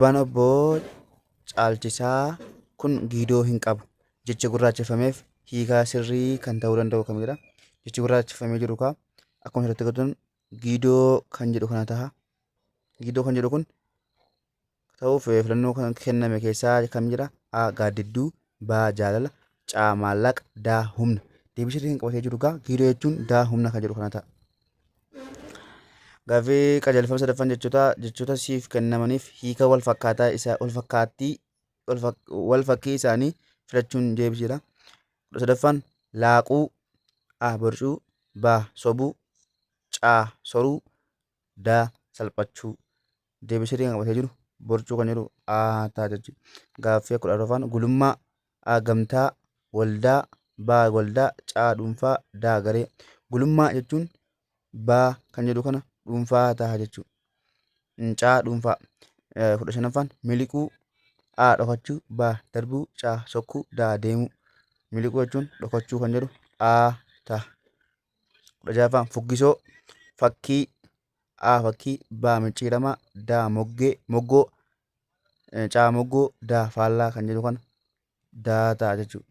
Abbaan obbo Caalchisaa kun giidoo hin qabu. Jecha gurraacheffameef hiikaa sirrii kan ta'uu danda'u kamidha? Jechi gurraacheffamee jiru kaa akkuma asirratti agartan giidoo kan jedhu kana taha. Giidoo kan jedhu kun ta'uuf filannoo kan kenname keessaa kam jira? A. Gaaddidduu, B. Jaalala, C. Maallaqa, D. Humna. Deebii sirrii kan qabatee jiru gaa giidoo jechuun D. Humna kan jedhu kana ta'a. Gaaffii qajeelfama sadaffaan jechoota jechoota siif kennamaniif hiika wal fakkaataa isa wal fakkaattii wal fakkii isaanii filachuun deebisiidha. 13ffaan laaquu, A. Borcuu, B. Sobuu, C. Soruu, D. Salphachuu. Deebii sirrii kan qabatee jiru borcuu kan jedhu A ta'a jechuudha. Gaaffii 14ffaan gulummaa, A. Gamtaa, waldaa, B. Waldaa, C. Dhuunfaa, D. Garee. Gulummaa jechuun B kan jedhu kana dhuunfaa ta'a jechuudha. C. Dhuunfaa. 15ffaan miliquu, A. Dhokachuu, B. Darbuu, C. Sokkuu, D. Deemuu. Miliquu jechuun dhokachuu kan jedhu A ta'a. 16ffaan fuggisoo, fakkii, A. Fakkii, B. Micciiramaa, D. Moggee, moggoo, C. Moggoo, D. Faallaa kan jedhu kana D ta'a jechuudha.